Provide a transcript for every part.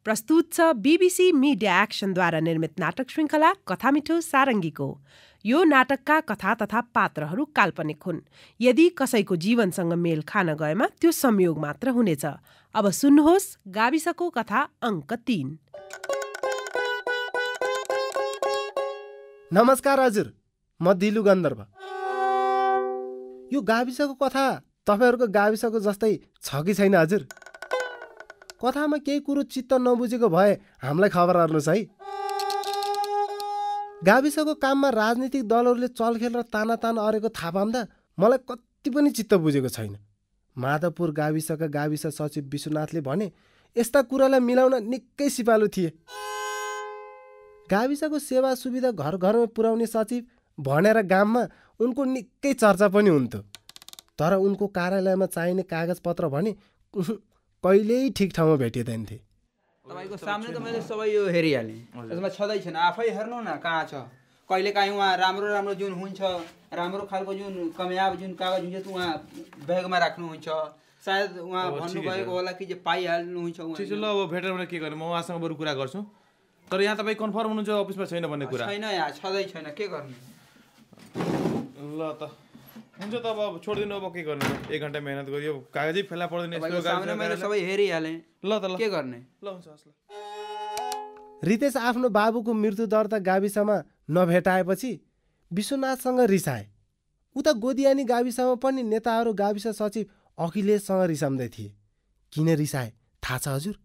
प्रस्तुत छ BBC media एक्सनद्वारा निर्मित नाटक श्रृङ्खला कथा मिठो सारङ्गीको। यो नाटकका कथा तथा पात्रहरू काल्पनिक हुन्। यदि कसैको जीवनसँग मेल खान गएमा त्यो संयोग मात्र हुनेछ। अब सुन्नुहोस् गाविसको कथा अङ्क 3। नमस्कार हजुर, म दिलु गन्धर्व। यो गाविसको कथा तपाईहरुको गाविसको जस्तै छ कि छैन हजुर? कथामा केही कुरो चित्त नबुझेको भए हामीलाई खबर गर्नुहोस् है। गाविसको काममा राजनीतिक दलहरूले चलखेल र तानातान अरेको थाहा पाउँदा मलाई कति पनि चित्त बुझेको छैन। माधवपुर गाविसका गाविस सचिव विश्वनाथले भने यस्ता कुरालाई मिलाउन निकै सिपालु थिए। गाविसको सेवा सुविधा घर घरमा पुर्याउने सचिव भनेर गाममा उनको निकै चर्चा पनि हुन्थ्यो। तर उनको कार्यालयमा चाहिने कागजपत्र भने कहिल्यै ठिक ठाउँमा भेटिँदैनथे। तपाईको सामने त मैले सबै यो हेरिहालेँ, यसमा छँदै छैन। आफै हेर्नु न कहाँ छ। कहिले काहीँ उहाँ राम्रो राम्रो जुन हुन्छ, राम्रो खालको जुन कामयाब जुन कागज हुन्छ त उहाँ ब्यागमा राख्नुहुन्छ। सायद उहाँ भन्नुभएको होला कि पाइहाल्नुहुन्छ। ठिक छ, ल अब भेटेर भने के गर्ने, म उहाँसँग बरु कुरा गर्छु। तर यहाँ तपाईँ कन्फर्म हुनुहुन्छ अफिसमा छैन भन्ने कुरा? छैन, यहाँ छँदै छैन, के गर्ने? ल त हुन्छ त अब छोडिदिनु, अब के गर्ने, 1 घन्टा मेहनत गरियो, कागजै फेला पर्दैन। सामने मैले सबै हेरिहालेँ, ल त ल के गर्ने? ल हुन्छ हस् ल। रितेश आफ्नो बाबुको मृत्यु दर्ता गाविसमा नभेटाएपछि विश्वनाथसँग रिसाए। उता गोदियानी गाविसमा पनि नेताहरू गाविस सचिव अखिलेशसँग रिसाउँदै थिए। किन रिसाए थाहा छ हजुर?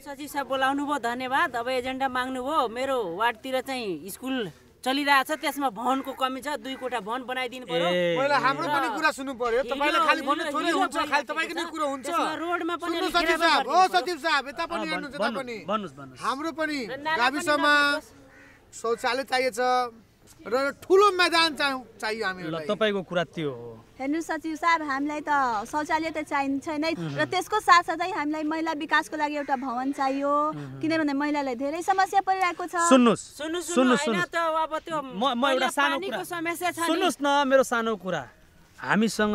सचिव साहब बोलाउनु भयो, धन्यवाद। अब एजेन्डा माग्नु भयो। मेरो वार्डतिर चाहिँ स्कुल चलिरहेछ, त्यसमा भवनको कमी छ। 2 कोठा भवन बनाइदिनु पर्यो। पहिला हाम्रो पनि कुरा सुन्नु पर्यो। तपाईले खाली भन्नु थोरै हुन्छ, खाली तपाईको नै कुरा हुन्छ। रोडमा पनि सचिव साहब, ओ सचिव साहब, यता पनि हेर्नुहुन्छ, यता पनि हाम्रो पनि गाविसमा शौचालय चाहिन्छ र ठुलो मैदान चाहियो हामीलाई। तपाईको कुरा त्यो हो। हेर्नु सचिव साहब, हामीलाई त शौचालय त चाहिन्छ नै, र त्यसको साथसाथै हामीलाई महिला विकासको लागि एउटा भवन चाहियो। किनभने महिलालाई धेरै समस्या परिरहेको छ। सुन्नुस् म एउटा सानो कुरा सुन्नुस् न, मेरो सानो कुरा। हामीसँग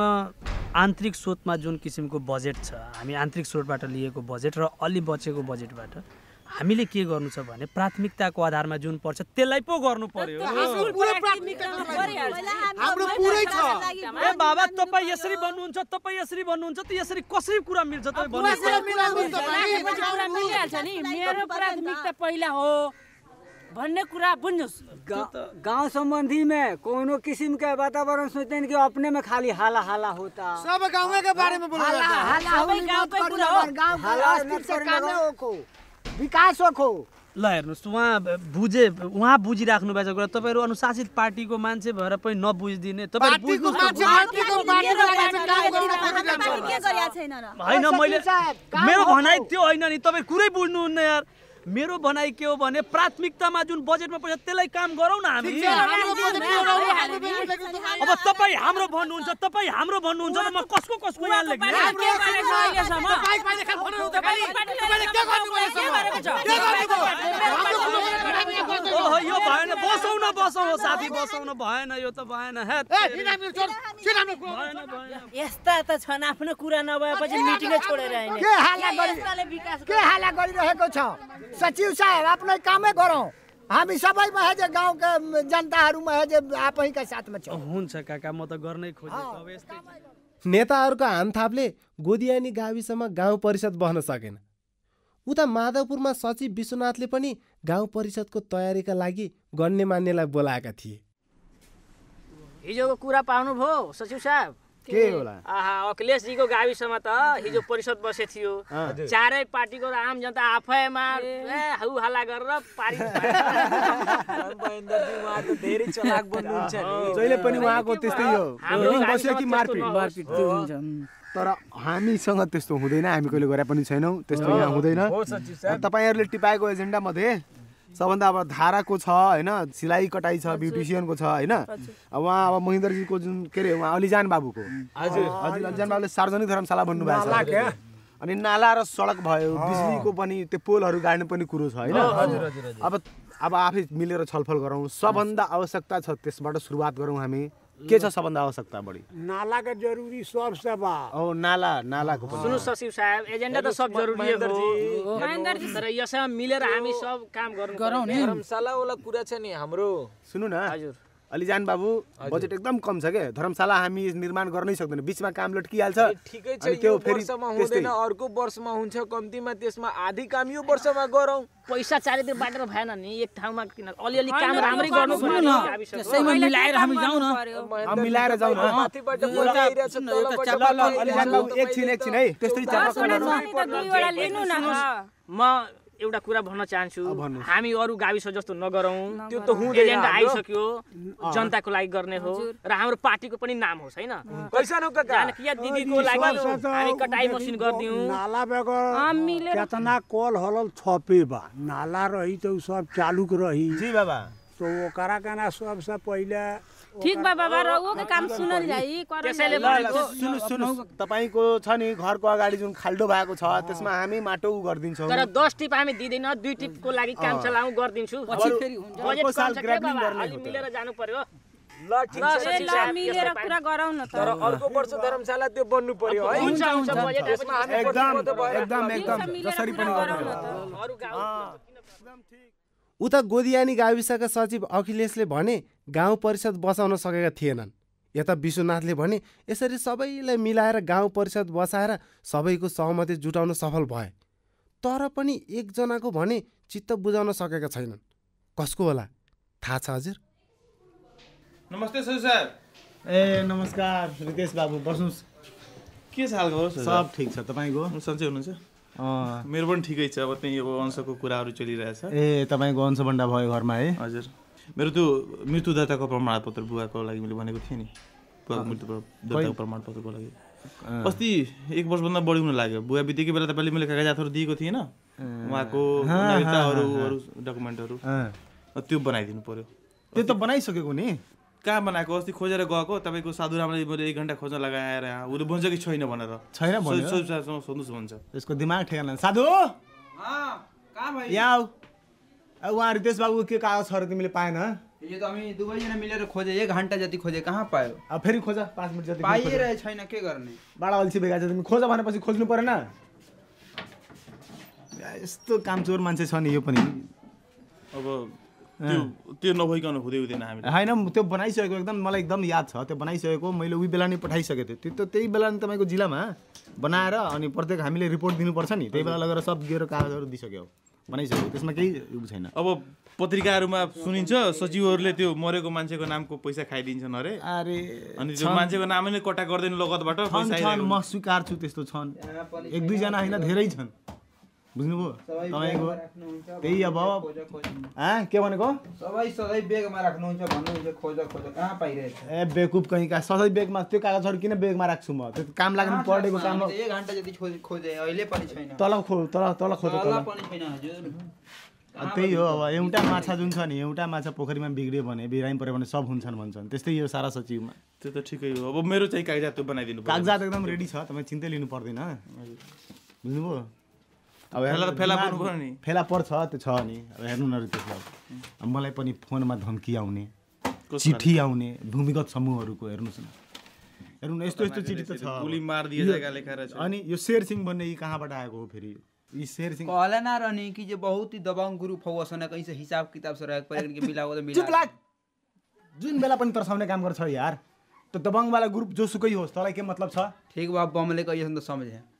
आन्तरिक स्रोतमा जुन किसिमको बजेट छ, हामी आन्तरिक स्रोतबाट लिएको बजेट र अलि बचेको बजेटबाट हामीले के गर्नु छ भने प्राथमिकताको आधारमा जुन पर्छ त्यसलाई पो गर्नु पर्यो। हाम्रो पुरै छ। ए बाबा, तपाईँ यसरी भन्नुहुन्छ, तपाईँ यसरी भन्नुहुन्छ, त यसरी कसरी कुरा मिल्छ? तपाईँ भन्नुहुन्छ नि मेरो प्राथमिकता पहिला हो भन्ने कुरा बुझ्नुस्। गांव संबंधी में कोनो किस्म के वातावरण सोचते हैं कि अपने में खाली हाला हाला होता। सब गांव के बारे में बोला जाता है। हाला गांव के कुरा हो, गांव के काम हो, विकास हो। ल हेर्नुहोस्, उहाँ बुझिराख्नु भएको कुरा। तपाईँहरू अनुशासित पार्टीको मान्छे भएर पनि नबुझिदिने। तपाईँ होइन, मैले मेरो भनाइ त्यो होइन नि, तपाईँ कुरै बुझ्नुहुन्न यार। मेरो भनाइ के हो भने प्राथमिकतामा जुन बजेटमा पैसा त्यसलाई काम गरौँ न हामी। अब तपाईँ हाम्रो भन्नुहुन्छ, तपाईँ हाम्रो भन्नुहुन्छ, र म कसको यहाँ लेख्ने? यो भएन, बसौँ न साथी, बसौँ न, भएन, यो त भएन। यस्ता त छन्, आफ्नो कुरा नभएपछि मिटिङै छोडेर आइने। के हाला गरिरहेको छ सचिव साहब? आफ्नै कामै गरौँ। हामी सबैमा है जे गाउँका जनताहरूमा है जे आफैका साथमा छ। हुन्छ काका, म त गर्नै खोजेको। अब यस्तै नेताहरूको हानथापले गोदियानी गाविसमा गाउँ परिषद बस्न सकेन। उता माधवपुरमा सचिव विश्वनाथले पनि गाउँ परिषदको तयारीका लागि गण्यमान्यलाई बोलाएका थिए। हिजोको कुरा पाउनु भयो सचिव साहब? के होला? अखिलेशजीको गाविसमा त हिजो परिषद बसे थियो। चारै पार्टीको आम जनता आफैमा हौ हल्ला गरेर पारी। महेन्द्रजी उहाँ त धेरै चलाक बन्नुहुन्छ नि। जहिले पनि उहाँको त्यस्तै हो, बस्यो कि मारपिट हुन्छ। तर हामीसँग त्यस्तो हुँदैन, हामी कहिले गरे पनि छैनौँ, त्यस्तो यहाँ हुँदैन। तपाईहरुले टिपाएको एजेन्डा मध्ये सबभन्दा अब धाराको छ हैन, सिलाइ कटाइ छ, ब्युटिसियनको छ हैन। अब उहाँ अब महेन्द्रजीको जुन के रे उहाँ अलिजान बाबुको, हजुर अलिजान बाबुले सार्वजनिक धर्मशाला भन्नु भएको छ। अनि नाला र सडक भयो, बिजुलीको पनि त्यो पोलहरू गाड्ने पनि कुरो छ हैन। अब आफै मिलेर छलफल गरौँ। सबभन्दा आवश्यकता छ त्यसबाट सुरुवात गरौँ हामी। के छ सबभन्दा आवश्यकता बढी? नालाका जरुरी सबसे बा। नालाको पनि। सुन्नु सचिव साहब, एजेन्डा त सब जरुरी हो। महेन्द्रजी, तर यसमा मिलेर हामी सब काम गरौँ नि। धर्मशाला वाला कुरा छ नि हाम्रो। सुन्नु न हजुर, अलिजान बाबु, बजेट एकदम कम छ के, धर्मशाला हामी निर्माण गर्नै सक्दैन, बीचमा काम लट्किहाल्छ। ठिकै छ, यो वर्षमा हुँदैन, अर्को वर्षमा हुन्छ, कम्तीमा त्यसमा आधी काम यो वर्षमा गरौँ। पैसा चारैतिर बाटेर भएन नि, एक ठाउँमा किन अलिअलि काम राम्रै गर्नु पर्यो नि। त्यसैमा मिलाएर हामी जाउँ न। मिलाएर जाउँ न। माथिबाट बोलाइरहेछ, तलबाट अलिजान बाबु एकछिन है, त्यस्तै म एउटा कुरा भन्न चाहन्छु, हामी अरू गाविस जस्तो नगरौँ। त्यो त एजेन्डा आइसक्यो, जनताको लागि गर्ने हो र हाम्रो पार्टीको पनि नाम होस् हैन। जानकीया दिदीको लागि हामी कटाई मसिन गर्दियौँ। नाला बेगर केतना कल हलल छपे बा, नाला रही तो सब चालू रही। जी बाबा, तो ओकरा केना सबसे पहिले ठीक बा बाबा, रउको काम सुनल जाई। त्यसैले सुन्नु, तपाईको छ नि घरको अगाडि जुन खाल्डो भएको छ, त्यसमा हामी माटो गरिदिन्छौँ। तर 10 टिप हामी दिँदैन, 2 टिपको लागि काम चलाउँ गरिदिन्छु। पछि फेरि हुन्छ, बजेट कम छ के बाबा, अलि मिलेर जानु पर्यो। ल ठीक छ, मिलेर कुरा गरौँ न त। तर अर्को वर्ष धर्मशाला त्यो बन्नु पर्यो है। हुन्छ बजेट एकदम जसरी पनि गरौँ न त। अरू गाउँ उता गोदियानी गाविसका सचिव अखिलेशले भने गाउँ परिषद बसाउन सकेका थिएनन्। यता विश्वनाथले भने यसरी सबैलाई मिलाएर गाउँ परिषद बसाएर सबैको सहमति जुटाउन सफल भए, तर पनि एकजनाको भने चित्त बुझाउन सकेका छैनन्। कसको होला थाहा छ हजुर? नमस्ते सर साहब। नमस्कार रितेश बाबु, बस्नुहोस्। के छ हालखबर? सब ठिक छ, तपाईँको? सन्चै हुनुहुन्छ? मेरो पनि ठिकै छ। अब त्यही अब अंशको कुराहरू चलिरहेछ। तपाईँको अंशबन्डा भयो घरमा है? हजुर, मेरो त्यो मृत्युदाताको प्रमाणपत्र बुवाको लागि मैले भनेको थिएँ नि, बुवाको मृत्युदाताको प्रमाणपत्रको लागि अस्ति 1 वर्षभन्दा बढी हुन लाग्यो। बुवा बितेकै बेला तपाईँले मैले कागजातहरू दिएको थिएन, उहाँको नागरिकताहरू डकुमेन्टहरू, त्यो बनाइदिनु पर्यो। त्यो त बनाइसकेको नि। कहाँ बनाएको? अस्ति खोजेर गएको, तपाईँको साधुरामले मैले 1 घन्टा खोज्न लगाएर उसले भन्छ कि छैन भनेर। छैन भन्यो? सोध्नुहोस् भन्छ। यसको दिमाग ठेगान। साधु कहाँ भाइ? यहाँ आऊ। उहाँ रितेश बाबुको के कागजहरू तिमीले पाएन? यो त हामी दुवैजना मिलेर खोजे, 1 घन्टा जति खोजे, कहाँ पायो? अब फेरि खोज, 5 मिनट जति पाइरहेको छैन, के गर्ने? बडा अल्छी बेगा छ तिमी। खोज भनेपछि खोज्नु परेन? यस्तो कामचोर मान्छे छ नि यो पनि। अब त्यो नभइकन हुँदैन हामीले। होइन, त्यो बनाइसकेको एकदम मलाई एकदम याद छ। त्यो बनाइसकेको मैले उही बेला नै पठाइसकेको थिएँ। त्यो त्यही बेला नि तपाईँको जिल्लामा बनाएर अनि प्रत्येक हामीले रिपोर्ट दिनुपर्छ नि, त्यही बेला लगेर सब दिएर कागजहरू दिइसक्यो, बनाइसक्यो, त्यसमा केही छैन। अब पत्रिकाहरूमा सुनिन्छ सचिवहरूले त्यो मरेको मान्छेको नामको पैसा खाइदिन्छन् अरे। अनि त्यो मान्छेको नामै नै कटा गर्दैन लगतबाट पैसा। म स्वीकार छु, त्यस्तो छन्, 1-2 जना होइन, धेरै छन्। बुझ्नुभयो तपाईँको? त्यही अब के भनेको? सधैँ बेगमा राख्नुहुन्छ भन्नुहुन्छ, खोज कहाँ पाइरहेछ? बेकुप कहीँ का सधैँ बेगमा त्यो कागजहरू किन बेगमा राख्छु म? त्यो काम लाग्ने पढेको काम 1 घन्टा जति खोजे, अहिले पनि छैन। तल खोज पनि छैन हजुर। त्यही हो। अब एउटा माछा जुन छ नि, एउटा माछा पोखरीमा बिग्रियो भने, बिरामी पऱ्यो भने सब हुन्छन् भन्छन्, त्यस्तै यो सारा सचिवमा। त्यो त ठिकै हो। अब मेरो चाहिँ कागजात बनाइदिनु पर्यो। कागजात एकदम रेडी छ, तपाईँ चिन्तै लिनु पर्दैन। बुझ्नुभयो? अब फेला पर्छ, त्यो छ नि। अब हेर्नु न रितेश बाबु, मलाई पनि फोनमा धम्की आउने, चिठी आउने भूमिगत समूहहरूको, हेर्नुहोस् न, हेर्नु न, यस्तो चिठी त छ। अनि यो शेर सिंह भन्ने यी कहाँबाट आएको हो फेरि? यी शेर सिंह कहला ना रहने कि जो बहुत ही दबांग ग्रुप हो, वसना कहीं से हिसाब किताब से रह पर इनके मिला हो तो मिला। चुप लाग। जुन बेला पनि तर्साउने काम गर्छ यार, तो दबंग वाला ग्रुप जो सुकै होस्, तँलाई के मतलब छ? ठीक बा, बमले कहिए त समझे।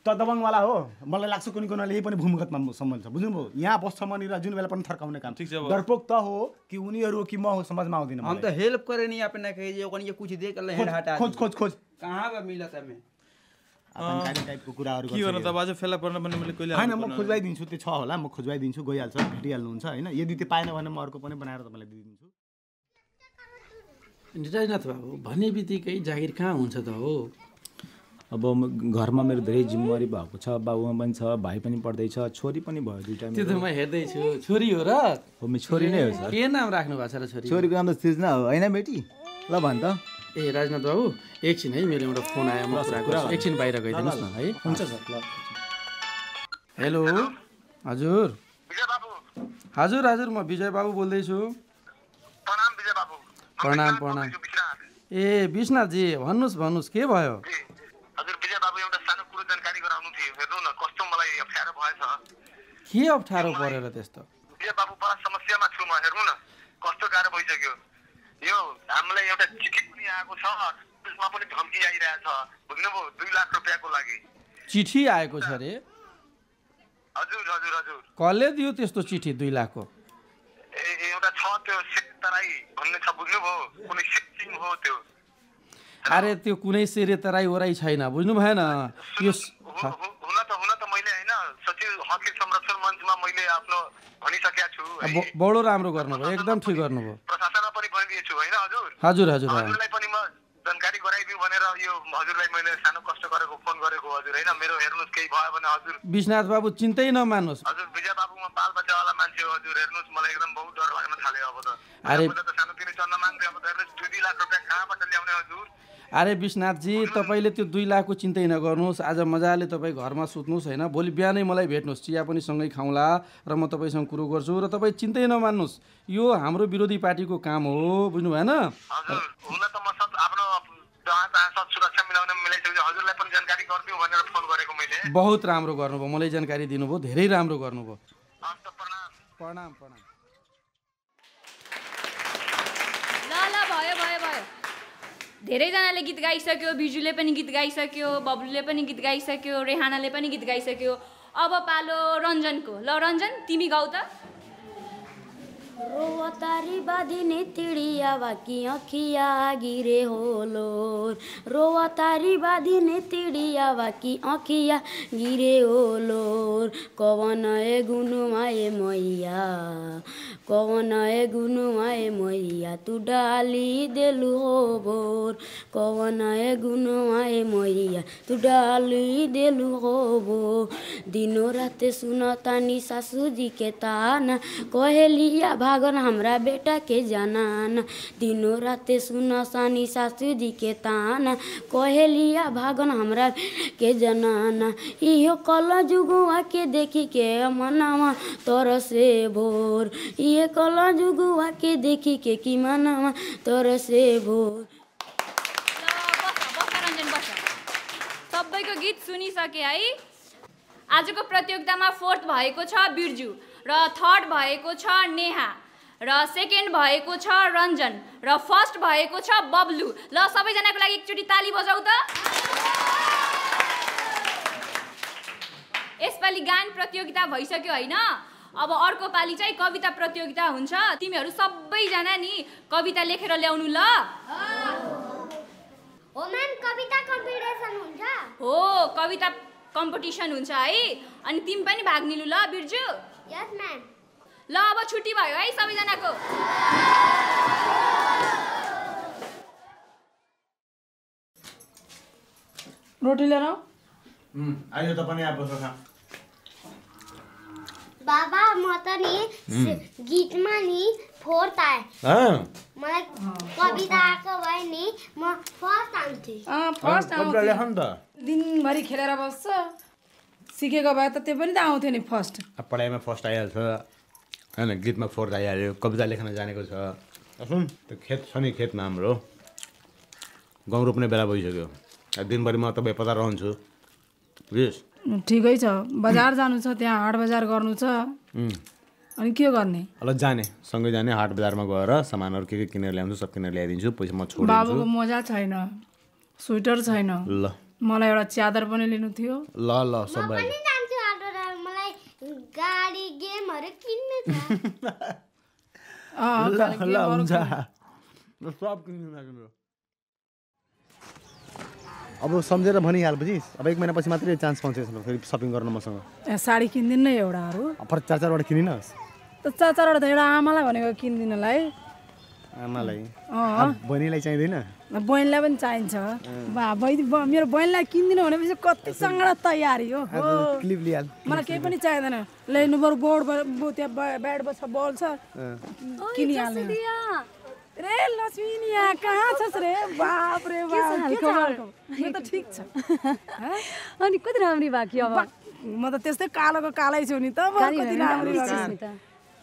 त दबंग वाला हो, मलाई लाग्छ कुनै कुनाले यही पनि भूमिगतमा सम्बन्ध छ। बुझ्नुभयो? यहाँ बस्छ मनिर जुन बेला पनि थर्काउने काम। डरपोक त हो कि उनीहरू कि म हो, समझमा आउँदैन। हम तो हेल्प करे नहीं अपने के, जो कहीं कुछ दे कर ले हटा। खोज कहाँ बा मिलत हमें? आतंकवादी टाइपको कुराहरू गर्छ। के गर्न त बाजे फेला पर्न पनि मैले कहिले हैन, म खोज्वाइदिन्छु, त्यो छ होला, म खोज्वाइदिन्छु, गइहाल्छ, भेटिहाल्नुहुन्छ हैन। यदि त्यो पाएन भने म अर्को पनि बनाएर तपाईलाई दिइदिन्छु। निराजनाथ बाबु भन्ने बित्तिकै जागिर कहाँ हुन्छ त हो? अब घरमा मेरो धेरै जिम्मेवारी भएको छ, बाबुमा पनि छ, भाइ पनि पढ्दैछ, छोरी पनि भयो, दुईटा। त्यो त म हेर्दैछु। छोरी हो र? हो, मेरो छोरी नै हो सर। के नाम राख्नु भएको छ र छोरी? छोरीको नाम त सृजना हो हैन बेटी? ल भन त। ए राजनाथ बाबु, एकछिन है, मेरो एउटा फोन आयो, म कुरा एकछिन बाहिर गइदिनुहोस् न है। हुन्छ सर। ल हेलो हजुर। विजय बाबु? हजुर हजुर, म विजय बाबु बोल्दैछु। प्रणाम विजय बाबु। प्रणाम प्रणाम। ए विश्वनाथजी भन्नुहोस् के भयो? हजुर विजय बाबु एउटा सानो कुरो जानकारी गराउनु थियो। हेर्नु न कस्तो मलाई अप्ठ्यारो भएछ। के अप्ठ्यारो परेर त्यस्तो? विजय बाबु बडा समस्यामा छु म। हेर्नु न कस्तो गाह्रो भइसक्यो। यो हामीलाई एउटा चिठी पनि आएको छ, त्यसमा पनि धम्की आइरहेछ। बुझ्नुभयो? 2 लाख रुपैयाँको लागि चिठी आएको छ रे? हजुर हजुर हजुर। कसले दियो त्यस्तो चिठी 2 लाखको? एउटा छ त्यो सेतराई भन्ने छ, बुझ्नुभयो? कुनै सिक्किम हो त्यो। अरे त्यो कुनै सेरे तराई ओराई छैन, बुझ्नु भएन? यो हुन त मैले हैन सचिव हक संरक्षण मञ्चमा मैले आफ्नो भनिसकेको छु। बडो राम्रो गर्नुभयो, एकदम ठिक गर्नुभयो। प्रशासनमा पनि भनिदिएछु हैन हजुर? हजुर हजुर। हजुरलाई पनि म जानकारी गराइदिउ भनेर यो हजुरलाई मैले सानो कष्ट गरेको फोन गरेको हजुर हैन। मेरो हेर्नुस् केही भयो भने हजुर। विश्वनाथ बाबु चिन्तै नमान्नुहोस्। हजुर विजय बाबु म बालबच्चा वाला मान्छे हो हजुर। हेर्नुस् मलाई एकदम बहुत डर लाग्न थाल्यो अब त। अरे त सानो तिनो चन्दा माग्दै अब हेर्नुस् 2 लाख रुपैयाँ कहाँबाट ल्याउने हजुर? अरे विश्वनाथजी तपाईँले त्यो 2 लाखको चिन्तै नगर्नुहोस्। आज मजाले तपाईँ घरमा सुत्नुहोस् होइन, भोलि बिहानै मलाई भेट्नुहोस्, चिया पनि सँगै खाउँला र म तपाईँसँग कुरो गर्छु। र तपाईँ चिन्तै नमान्नुहोस्, यो हाम्रो विरोधी पार्टीको काम हो, बुझ्नु भएन? हजुर हुन त म सब आफ्नो सब सुरक्षा मिलाउन मिलाइसक्छु। हजुरलाई पनि जानकारी गरिदिउ भनेर फोन गरेको मैले। बहुत राम्रो गर्नुभयो, मलाई जानकारी दिनुभयो, धेरै राम्रो गर्नुभयो। प्रणाम प्रणाम। ल भयो धेरैजनाले गीत गाइसक्यो, बिजुले पनि गीत गाइसक्यो, बब्लुले पनि गीत गाइसक्यो, रेहानाले पनि गीत गाइसक्यो। अब पालो रञ्जनको। ल रञ्जन तिमी गाउ त। रोवतारी बाधिने तिडिया बाकी अखिया गिरे होलो, रोवतारी बाधिने तिडिया बाकी अखिया गिरे होलो, कवन ए गुनुमाए मैया, कवन ए गुनुमाए मैया तू डाली देलु हो बोर, कवन ए गुनुमाए मैया तू डाली देलु हो बोर। दिनो राते सुनतानी सासुजी के ताना, कहेलिया भागन हमरा बेटा के जनाना। दिनो राते सुनसानी सासुजी के ताना, कहेलिया भागन हमरा के जनाना। इहो कल जुगुआ के देखी के मनावा तोर से भोर, ये कल जुगुआ के देखी के कि मनावा तोर से भोर। सबैको गीत सुनिसके है। आजको प्रतियोगितामा 4th भएको छ बिर्जु, र 3rd भएको छ नेहा, र 2nd भएको छ रञ्जन, र 1st भएको छ बब्लु। ल सबैजनाको लागि एकचोटि ताली बजाऊ त। यसपालि गान प्रतियोगिता भइसक्यो होइन, अब अर्को पालि चाहिँ कविता प्रतियोगिता हुन्छ। तिमीहरू सबैजना नि कविता लेखेर ल्याउनु ल। हो म्याम कविता कम्पिटिसन हुन्छ? हो कविता कम्पिटिसन हुन्छ है। अनि तिमी पनि भाग लिनु ल बिर्जु। यस म्याम। ल अब छुट्टी भयो है सबैजनाको। रोटी लिएर आइयो त पनि आप बस खा। बाबा म त नि गीतमा नि 4th आए। मलाई कविता आएको भए नि म फर्स्ट आउँथे। फर्स्ट आउँथे। दिनभरि खेलेर बस्छ, सिकेको भए त त्यो पनि त आउँथ्यो नि फर्स्ट। पढाइमा फर्स्ट आइहाल्छ होइन, गीतमा 4th आइहाल्यो, कविता लेख्न जानेको छ। सुन त्यो खेत छ नि, खेतमा हाम्रो गहुँ रोप्ने बेला भइसक्यो। दिनभरि म तपाईँ पता रहन्छु, बुझिस्? ठिकै छ, बजार जानु छ, त्यहाँ हाट बजार गर्नु छ, अनि के गर्ने? ल जाने, सँगै जाने, हाट बजारमा गएर सामानहरू के किनेर ल्याउँछु, सब किनेर ल्याइदिन्छु, पैसा म छोडिदिन्छु। बाबुको मोजा छैन, स्वेटर छैन, ल मलाई एउटा च्यादर पनि लिनु थियो। ल ल सबै म पनि जान्छु हाट बजार, मलाई गाडी गेमहरु किन्नु छ। ल हुन्छ, सब किन्नु लाग्यो। अब सम्झेर भनिहाल, बुझिस्? अब 1 महिनापछि मात्रै चान्स पाउँछ फेरि सपिङ गर्न मसँग। साडी किन्दिन न एउटाहरू, फरक 4-4 वटा किनिनस् त 4-4 वटा त एउटा आमालाई भनेको किन्दिनलाई। आमालाई बहिनीलाई चाहिँदैन? बहिनीलाई पनि चाहिन्छ। मेरो बहिनीलाई किन्दिनँ भनेपछि कति सङ्गडा तयारी हो। क्लिप लिहाल, मलाई केही पनि चाहिँदैन। ल्याउनु बरु बोर्ड त्यहाँ ब्याट छ, बल छ, किनिहाल्ने। रे लक्ष्मी यहाँ कहाँ छस् रे? बाप रे बाप, के छ? यो त ठिक छ। अनि कति राम्री भएको अब? म त त्यस्तै कालोको कालै छु नि त। कति राम्री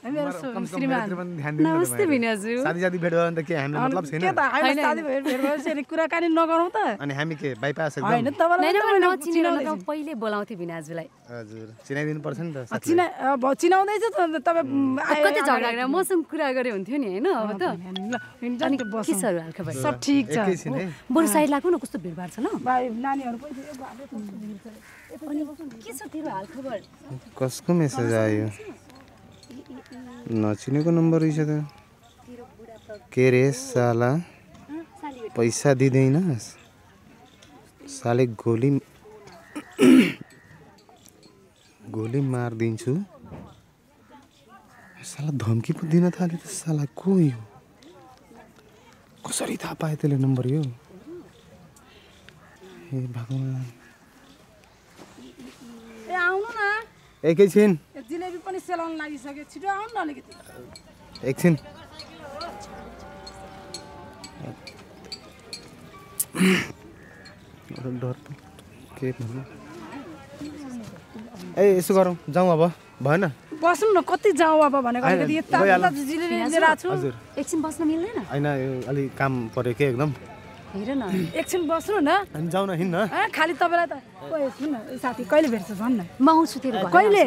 नमस्ते भिनाजु साथी भेट भयो भने त के हामीलाई मतलब छैन के त हैन साथी भेट भएपछि नि कुराकानी नगरौँ त अनि हामी के बाइपास एकदम हैन तपाईलाई नचिनाउनु त पहिले बोलाउँथे भिनाजुलाई हजुर चिनाइदिनु पर्छ नि त चिनाउँदै छ तपाईँ कति झगडा गरेर मसँग कुरा गरे हुन्थ्यो नि हैन अब त अनि के छ हालखबर सब ठीक छ बरु साइड लाग्नु न कस्तो भिडभाड छ ल भाइ नानीहरु पनि अनि के छ तेरो हालखबर कसको मेसेज आयो नचिनेको नम्बर रहेछ त के रे साला पैसा दिँदैनस् साले गोली मारिदिन्छु साला धम्की पो दिन थाल्यो त साला को यो कसरी थाहा पायो त्यसले नम्बर यो हे भगवान ए आउनु न एकैछिन जिलेबी पनि सेलाउन लागिसक्यो छिटो आउनु न अलिकति एकछिन डर के भन्नु ए यसो गरौँ जाउँ अब भएन बस्नु न कति जाउँ अब भनेको अलिकति यता जिलेबी लिएर आएको छु हजुर एकछिन बस्न मिल्दैन हैन यो अलि काम पर्यो के एकदम हेर न एकछिन बस्नु न अनि जाउँ न हिँड्न खाली तपाईलाई त ओए सुन साथी कहिले भेट्छ भन्न म आउँछु तेरो घर कहिले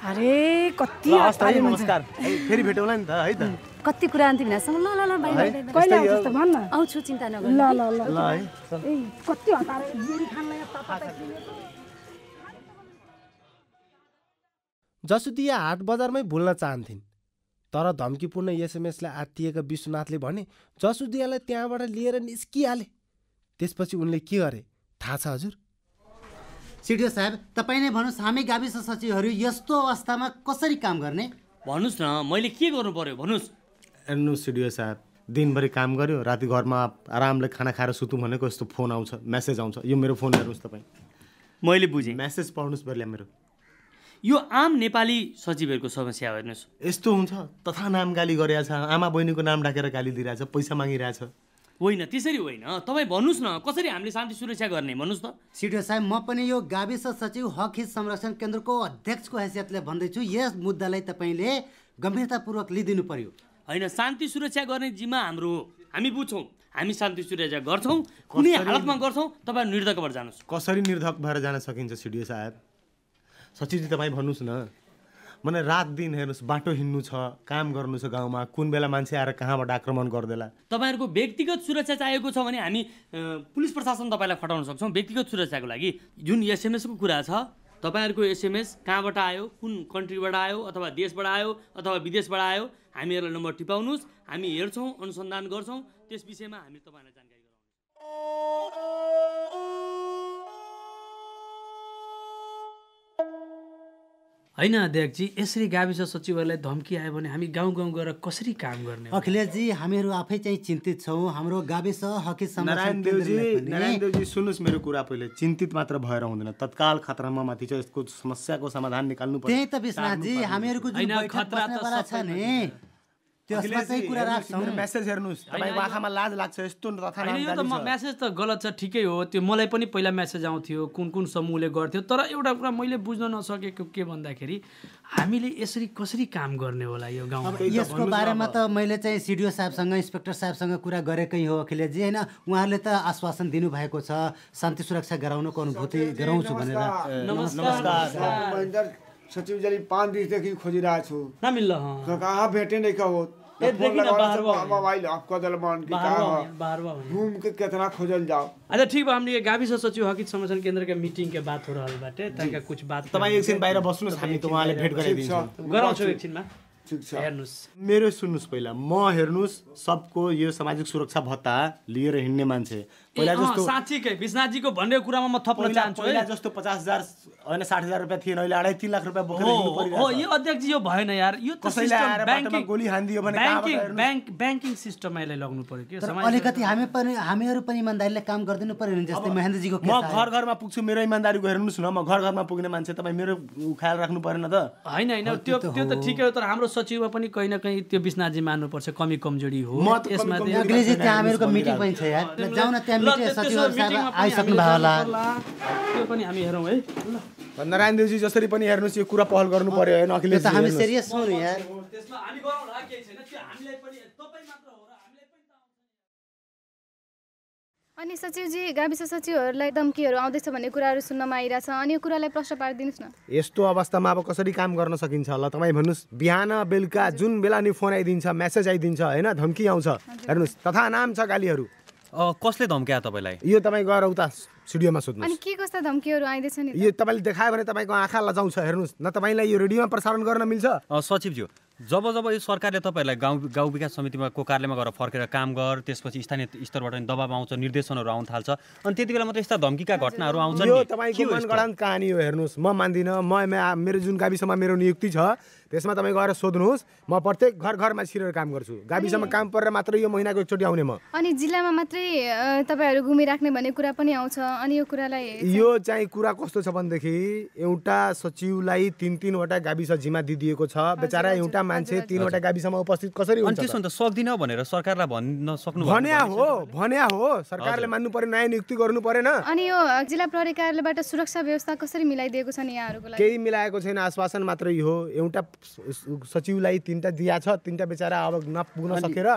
अरे कति नमस्कार फेरि भेटौँला नि त है त कति कुरा अन्तिम भिनासँग ल ल ल बाइ कहिले आउँछ त भन्न आउँछु चिन्ता नगर ल ल ल ल है ए कति हतार जेरी खानलाई जसुदिया हाट बजारमै भुल्न चाहन्थिन् तर धम्कीपूर्ण एसएमएसलाई आत्तिएका विश्वनाथले भने जसुदियालाई त्यहाँबाट लिएर निस्किहाले त्यसपछि उनले के गरे थाहा छ हजुर सिडिओ साहब तपाईँ नै भन्नुहोस् हामी गाविस सचिवहरू यस्तो अवस्थामा कसरी काम गर्ने भन्नुहोस् न मैले के गर्नु पर्यो भन्नुहोस् हेर्नुहोस् सिडिओ साहब दिनभरि काम गर्यो राति घरमा आरामले खाना खाएर सुतौँ भनेको यस्तो फोन आउँछ मेसेज आउँछ यो मेरो फोन हेर्नुहोस् तपाईँ मैले बुझेँ मेसेज पढ्नुहोस् बेरले मेरो यो आम नेपाली सचिवहरूको समस्या हेर्नुहोस् यस्तो हुन्छ तथा नाम गाली गरेछ आमा बहिनीको नाम डाकेर गाली दिइरहेछ पैसा मागिरहेछ होइन त्यसरी होइन तपाईँ भन्नुहोस् न कसरी हामीले शान्ति सुरक्षा गर्ने भन्नुहोस् त सिडिओ साहब म पनि यो गाविस सचिव हक हित संरक्षण केन्द्रको अध्यक्षको हैसियतले भन्दैछु यस मुद्दालाई तपाईँले गम्भीरतापूर्वक लिदिनु पर्यो होइन शान्ति सुरक्षा गर्ने जिम्मा हाम्रो हो हामी बुझ्छौँ हामी शान्ति सुरक्षा गर्छौँ कुनै हालतमा गर्छौँ तपाईँ निर्धक भएर जानुहोस् कसरी निर्धक भएर जान सकिन्छ सिडिओ साहब सचिवजी तपाईँ भन्नुहोस् न मलाई रात दिन हेर्नुहोस् बाटो हिँड्नु छ काम गर्नु छ गाउँमा कुन बेला मान्छे आएर कहाँबाट आक्रमण गर्देला तपाईँहरूको व्यक्तिगत सुरक्षा चाहिएको छ भने हामी पुलिस प्रशासन तपाईँलाई खटाउन सक्छौँ व्यक्तिगत सुरक्षाको लागि जुन एसएमएसको कुरा छ तपाईँहरूको एसएमएस कहाँबाट आयो कुन कन्ट्रीबाट आयो अथवा देशबाट आयो अथवा विदेशबाट आयो हामीहरूलाई नम्बर टिपाउनुहोस् हामी हेर्छौँ अनुसन्धान गर्छौँ त्यस विषयमा हामी तपाईँलाई जानकारी गराउँछौँ होइन अध्यक्षजी यसरी गाविस सचिवहरूलाई धम्की आयो भने हामी गाउँ गाउँ गएर कसरी काम गर्ने अखिलेशजी हामीहरू आफै चाहिँ चिन्तित छौँ हाम्रो गाविस हक हित नारायण देवजी सुन्नुहोस् मेरो कुरा पहिले चिन्तित मात्र भएर हुँदैन तत्काल खतरामा माथि छ यसको समस्याको समाधान निकाल्नु पर्छ त्यही त विश्वनाथजी हामीहरूको जुन खतरा छ नि त्यसमा चाहिँ कुरा राख्छौँ मेसेज हेर्नुहोस् तपाईको आँखामा लाज लाग्छ यस्तो तथा नाम गाली छ मेसेज त गलत छ ठिकै हो त्यो मलाई पनि पहिला मेसेज आउँथ्यो कुन कुन समूहले गर्थ्यो तर एउटा कुरा मैले बुझ्न नसकेको के भन्दाखेरि हामीले यसरी कसरी काम गर्ने होला यो गाउँमा यसको बारेमा त मैले चाहिँ सिडिओ साहबसँग इन्स्पेक्टर साहबसँग कुरा गरेकै हो अखिलेशजी होइन उहाँहरूले त आश्वासन दिनुभएको छ शान्ति सुरक्षा गराउनको अनुभूति गराउँछु भनेर नमस्कार सचिवजी 5 दिनदेखि खोजिरहेको छु नमिल्ल कहाँ भेटे नहीं कहो मोबाइल आपका दलमान की घूम के कितना खोजल जाओ अच्छा ठीक बा हमनी गाविस सचिव हक हित संरक्षण केन्द्र के मीटिंग के बात हो रहल बाटे तनका कुछ बात तपाईं एकछिन बाहिर बस्नुस् हामी त उहाँले भेट गराइदिन्छौँ गराउँछौ एकछिनमा ठीक छ हेर्नुस् मेरो सुन्नुस् पहिला म हेर्नुस् सबको यो सामाजिक सुरक्षा भत्ता लिएर हिँड्ने मान्छे पहिला जस्तो साँच्चै विश्वनाथजीको भन्ने कुरामा म थप्न चाहन्छु पहिला जस्तो 50,000 होइन 60,000 रुपैयाँ थिएन अहिले 2.5 लाख रुपैयाँ बोकेर हिँड्नु परिरहेछ हो यो अध्यक्षजी यो भएन यार यो त सिस्टम ब्याङ्किङ गोली हान्दियो भने ब्याङ्किङ सिस्टमलाई लाग्नु पर्यो के समाज अलिकति हामीहरू पनि इमानदारीले काम गर्दिनु पर्यो नि जस्तै महेन्द्रजीको म घर घरमा पुग्छु मेरो इमानदारीको हेर्नुस् न म घर घरमा पुग्ने मान्छे तपाईँ मेरो ख्याल राख्नु परेन त हैन त्यो त ठिकै हो तर हाम्रो सचिवमा पनि कहीँ न कहीँ त्यो विश्वनाथजी मान्नुपर्छ कमी कमजोरी हो यसमा अग्रेजी त्यहाँ हामीहरूको मिटिङ पनि छ यार जाउँ न त्यहाँ कमिटी सचिवहरू साहब आइसक्नु भयो होला। त्यो पनि हामी हेरौँ है। नारायण देवजी जसरी पनि हेर्नुहोस् यो कुरा पहल गर्नु पर्यो होइन अखिलेश। हामी सिरियस छौँ नि यार। त्यसमा हामी गरौँला केही छैन, त्यो हामीलाई पनि तपाईँ मात्र हो र हामीलाई पनि। अनि सचिवजी गाविस सचिवहरूलाई धम्कीहरू आउँदैछ भन्ने कुराहरू सुन्नमा आइरहेछ, अनि यो कुरालाई प्रश्न पारिदिनुहोस् न। यस्तो अवस्थामा अब कसरी काम गर्न सकिन्छ होला तपाईँ भन्नुहोस्। बिहान बेलुका जुन बेला नि फोन आइदिन्छ, मेसेज आइदिन्छ होइन, धम्की आउँछ हेर्नुहोस्, तथा नाम छ गालीहरू। कसले धम्क्यायो तपाईँलाई? यो तपाईँ गएर उता स्टुडियोमा सोध्नुहोस्। अनि के कस्ता धम्कीहरू आइदैछ नि? यो तपाईँले देखायो भने तपाईँको आँखा लजाउँछ हेर्नुहोस् न। तपाईँलाई यो रेडियोमा प्रसारण गर्न मिल्छ? सचिवज्यू, जब यो सरकारले तपाईँहरूलाई गाउँ विकास समितिमा को कार्यालयमा गएर फर्केर काम गर, त्यसपछि स्थानीय स्तरबाट नि दबाब आउँछ, निर्देशनहरू आउन थाल्छ, अनि त्यति बेला मात्र यस्ता धम्कीका घटनाहरू आउँछन्। यो तपाईँको मनगढान्त कहानी हो हेर्नुहोस्। म मान्दिनँ। मेरो जुन गाविसमा मेरो नियुक्ति छ त्यसमा तपाईँ गएर सोध्नुहोस्। म प्रत्येक घरमा छिरेर काम गर्छु। गाविसमा काम परेर मात्र यो महिनाको एकचोटि आउने म। अनि जिल्लामा मात्रै तपाईँहरू घुमिराख्ने भन्ने कुरा पनि आउँछ, अनि यो कुरालाई यो चाहिँ कुरा कस्तो छ भनेदेखि एउटा सचिवलाई 3-3वटा गाविस जिम्मा दिइएको छ। बेचारा एउटा मान्छे 3वटा गाविसमा उपस्थित कसरी हुन्छ? त्यसो भने त सक्दिन भनेर सरकारलाई भन्न सक्नु भन्या हो। सरकारले मान्नु पर्यो, नयाँ नियुक्ति गर्नु परेन। अनि यो जिल्ला प्रहरी कार्यालयबाट सुरक्षा व्यवस्था कसरी मिलाइदिएको छ नि यहाँहरूको लागि? केही मिलाएको छैन, आश्वासन मात्रै हो। एउटा सचिवलाई 3टा दिया छ, 3टा बेचारा अब नपुग्न सकेर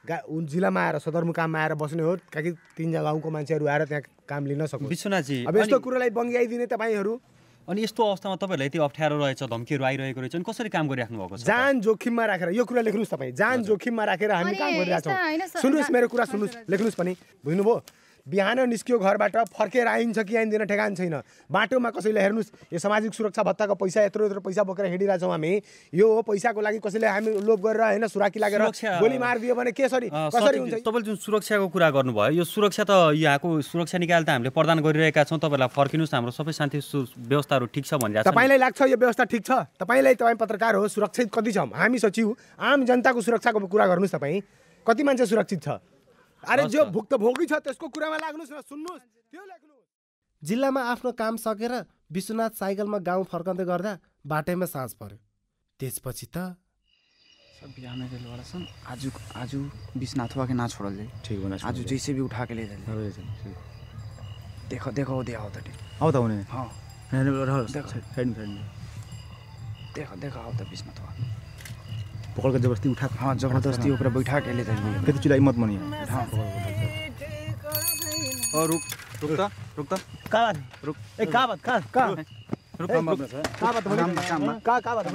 जिल्लामा आएर सदरमुकाममा आएर बस्ने हो, ताकि 3 गाउँको मान्छेहरू आएर त्यहाँ काम लिन सक्नु। विश्वनाथजी, अब यस्तो कुरालाई बङ्ग्याइदिने तपाईँहरू। अनि यस्तो अवस्थामा तपाईँहरूलाई यति अप्ठ्यारो रहेछ, धम्कीहरू आइरहेको रहेछ, अनि कसरी काम गरिराख्नु भएको छ? जान जोखिममा राखेर, यो कुरा लेख्नुहोस् तपाईँ। जान जोखिममा राखेर हामी काम गरिरहेछौँ। सुन्नुहोस् मेरो कुरा, सुन्नुहोस्, लेख्नुहोस् पनि। बुझ्नुभयो? बिहान निस्कियो घरबाट फर्केर आइन्छ कि आइँदैन ठेगान छैन। बाटोमा कसैले हेर्नुहोस्, यो सामाजिक सुरक्षा भत्ताको पैसा यत्रो पैसा बोकेर हिँडिरहेछौँ हामी। यो हो पैसाको लागि कसैले हामी लोभ गरेर होइन सुराकी लागेर गोली मारिदियो भने कसरी हुन्छ? तपाईँले जुन सुरक्षाको कुरा गर्नुभयो, यो सुरक्षा त यहाँको सुरक्षा निकाय त हामीले प्रदान गरिरहेका छौँ। तपाईँलाई फर्किनुहोस्, हाम्रो सबै शान्ति व्यवस्थाहरू ठिक छ भनिरहेको छ। तपाईँलाई लाग्छ यो व्यवस्था ठिक छ? तपाईँ पत्रकार हो, सुरक्षित कति छौँ हामी? सचिव आम जनताको सुरक्षाको कुरा गर्नुहोस्। तपाईँ कति मान्छे सुरक्षित छ? अरे जो भुक्तभोगी छ त्यसको कुरामा लाग्नुहोस् न, सुन्नुहोस्, त्यो लेख्नुहोस्। जिल्लामा आफ्नो काम सकेर विश्वनाथ साइकलमा गाउँ फर्कँदै गर्दा बाटैमा साँझ पर्यो। त्यसपछि त बिहार में रेल वाला सन आज विश्वनाथ हुआ के ना छोड़ल जाए। ठीक बना आज जैसे भी उठा के ले चल। देखो देखो दे आओ तटे आओ तो उन्हें। हां देखो साइड में देखो देखो आओ तो विश्वनाथ हुआ पकड़ के जबरदस्ती उठा। हाँ जबरदस्ती ऊपर बैठा के ले जाइए। फिर चिल्लाई मत मनी। हाँ और रुकता का बात रुक ए का बात का रुक का बात बोले ना का बैठता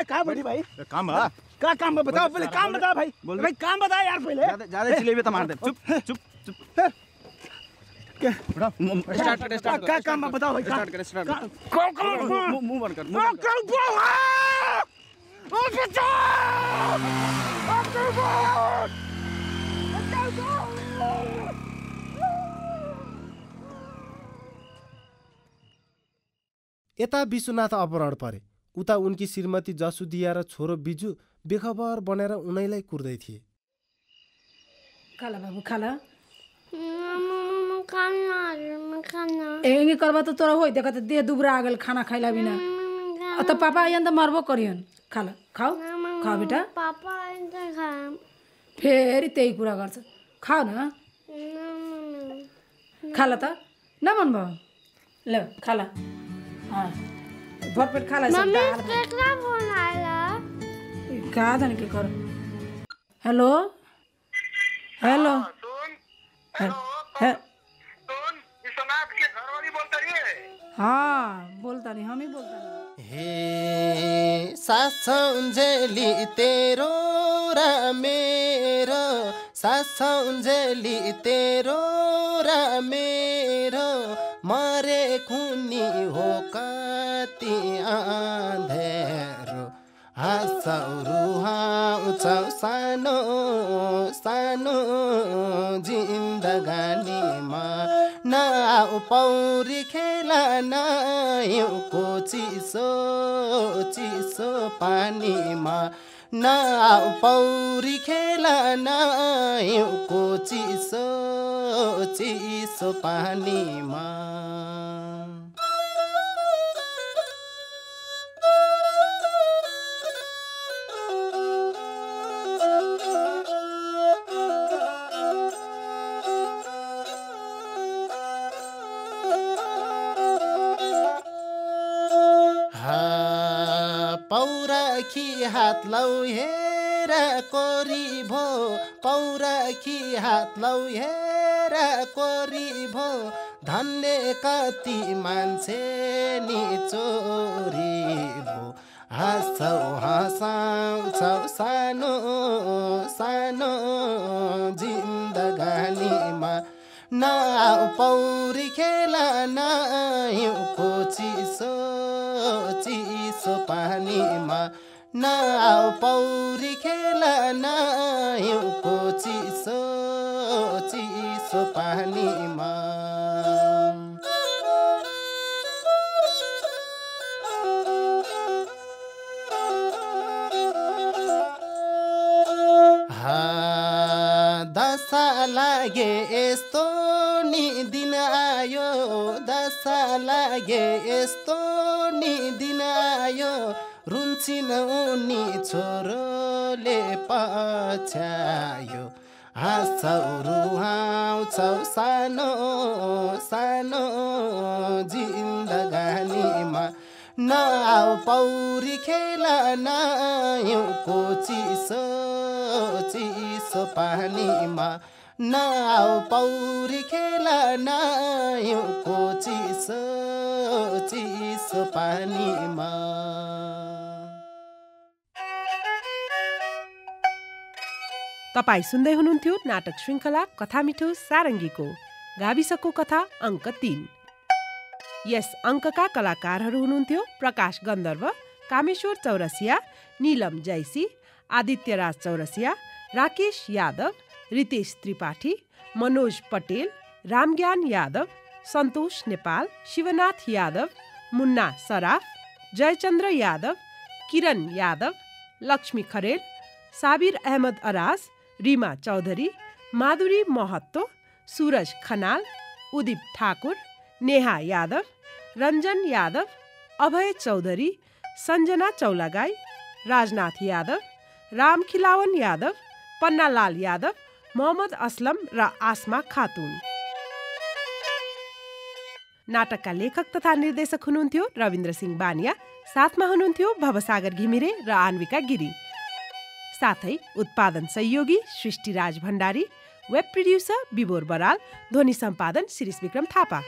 का बैठी भाई काम है का काम बताओ पहले काम बताओ भाई भाई काम बता यार पहले ज्यादा चिल्लाइबे त मार दे चुप स्टार्ट क्या काम बताओ भाई स्टार्ट मुंह बंद कर यता विश्वनाथ अपहरण परे, उता उनकी श्रीमती जसुदिया र छोरो बिजु बेखबर बनेर उनैलाई कुर्दै थिए। खाला बाबू खाला खाना एंगे करबा तो तोरा होई देखत दे दुबरा आ गेल खाना खाइला बिना त पापा आयन त मरबो करियन। खाला खाओ खाओ बेटा पापा आइन त खाम फेरि त्यही कुरा गर्छ। खाओ न खाला त नमन भयो ल खाला हाँ भरपेट खाला सब दाल केकरा फोन आइला का जाने के कर। हेलो हेलो विश्वनाथ के घरवाली बोलता रही है। हाँ बोलता नहीं, हम ही बोलता नहीं। हे सासौंजेली तेरो र मेरो, सासौंजेली तेरो र मेरो, मरे खुनी हो कति आँधेरो, हाँसौरु हाँउछौ सानो सानो जिन्दगानीमा, न पौरी खेला न हिउँको चिसो चिसो पानीमा, न पौरी खेला न हिउँको चिसो चिसो पानीमा। पौराखी हात लौ हेर कोरी भो पौराखी हात लौ हेर कोरी भो धन्य कति मान्छे नि चोरी भो हाँसौ हँसाउँछौ सानो सानो जिन्दगानीमा नआउ पौरी खेला नहिउँको चिसो चिसो पानीमा नआउ पौरी खेला नहिउँको चिसो चिसो पानीमा दशा लागे यस्तो नि दिन आयो दशा लागे यस्तो नि दिन आयो रुन्छिन उनी छोरोले पछ्यायो हाँसौ रुहाउँछौ सानो सानो जिन्दगानीमा नआउ पौरी खेला नहिउँको चिसो चिसो पानीमा नआउ पौरी खेला नहिउँको चिसो चिसो पानीमा तपाईँ सुन्दै हुनुहुन्थ्यो नाटक श्रृङ्खला कथा मिठो सारङ्गीको गाविसको कथा अङ्क 3। यस अङ्कका कलाकारहरू हुनुहुन्थ्यो प्रकाश गन्धर्व, कामेश्वर चौरसिया, नीलम जैसी, आदित्यराज चौरसिया, राकेश यादव, रितेश त्रिपाठी, मनोज पटेल, रामज्ञान यादव, सन्तोष नेपाल, शिवनाथ यादव, मुन्ना सराफ, जयचन्द्र यादव, किरण यादव, लक्ष्मी खरेल, साबिर अहमद अराज, रिमा चौधरी, माधुरी महत्तो, सूरज खनाल, उदिप ठाकुर, नेहा यादव, रञ्जन यादव, अभय चौधरी, सञ्जना चौलागाई, राजनाथ यादव, राम खिलावन यादव, पन्नालाल यादव, मोहम्मद असलम र आसमा खातुन। नाटकका लेखक तथा निर्देशक हुनुहुन्थ्यो रविन्द्र सिंह बानिया, साथमा हुनुहुन्थ्यो भवसागर घिमिरे र आन्विका गिरी। साथै उत्पादन सहयोगी सृष्टिराज भण्डारी, वेब प्रोड्युसर विभोर बराल, ध्वनि सम्पादन शिरीष विक्रम थापा।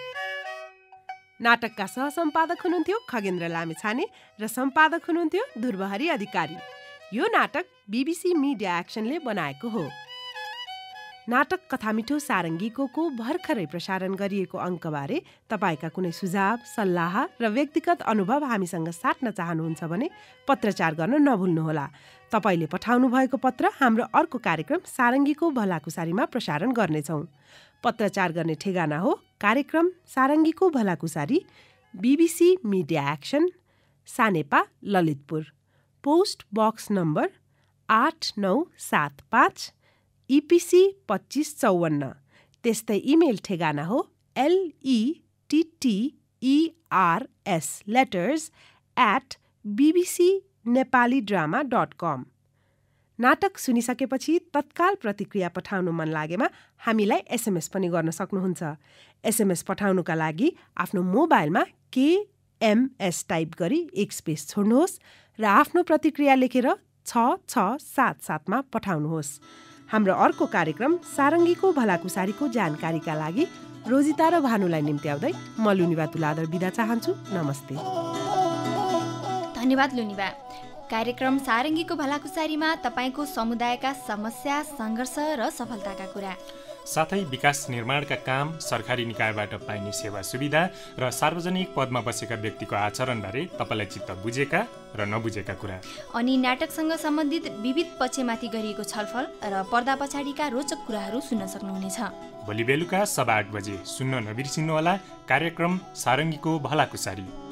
नाटकका सहसम्पादक हुनुहुन्थ्यो खगेन्द्र लामेछाने र सम्पादक हुनुहुन्थ्यो ध्रुवहरी अधिकारी। यो नाटक BBC मिडिया एक्सनले बनाएको हो। नाटक कथा मिठो सारङ्गीको भर्खरै प्रसारण गरिएको अङ्कबारे तपाईँका कुनै सुझाव, सल्लाह र व्यक्तिगत अनुभव हामीसँग साट्न चाहनुहुन्छ भने पत्रचार गर्न नभुल्नुहोला। तपाईँले पठाउनु भएको पत्र हाम्रो अर्को कार्यक्रम सारङ्गीको भलाकुसारीमा प्रसारण गर्नेछौँ। पत्रचार गर्ने ठेगाना हो कार्यक्रम सारङ्गीको भलाकुसारी, BBC media action, Sanepa, Lalitpur, post box number 8975, EPC 2554। त्यस्तै इमेल ठेगाना हो letters@bbcnepalidrama.com। नाटक सुनिसकेपछि तत्काल प्रतिक्रिया पठाउनु मन लागेमा हामीलाई SMS पनि गर्न सक्नुहुन्छ। SMS पठाउनुका लागि आफ्नो मोबाइलमा KMS टाइप गरी एक स्पेस छोड्नुहोस् र आफ्नो प्रतिक्रिया लेखेर 6677मा पठाउनुहोस्। हाम्रो अर्को कार्यक्रम सारङ्गीको भलाकुसारीको जानकारीका लागि रोजिता र भानुलाई निम्त्याउँदै म लुनिबा तुलादर बिदा चाहन्छु। नमस्ते। धन्यवाद लुनिबा। कार्यक्रम सारङ्गीको भलाकुसारीमा तपाईँको समुदायका समस्या, सङ्घर्ष र सफलताका कुरा, साथै विकास निर्माणका काम, सरकारी निकायबाट पाइने सेवा सुविधा र सार्वजनिक पदमा बसेका व्यक्तिको आचरणबारे तपाईँलाई चित्त बुझेका र नबुझेका कुरा, अनि नाटकसँग सम्बन्धित विविध पक्षमाथि गरिएको छलफल र पर्दा पछाडिका रोचक कुराहरू सुन्न सक्नुहुनेछ। भोलि बेलुका 8:15 बजे सुन्न नबिर्सिनुहोला कार्यक्रम सारङ्गीको भलाकुसारी।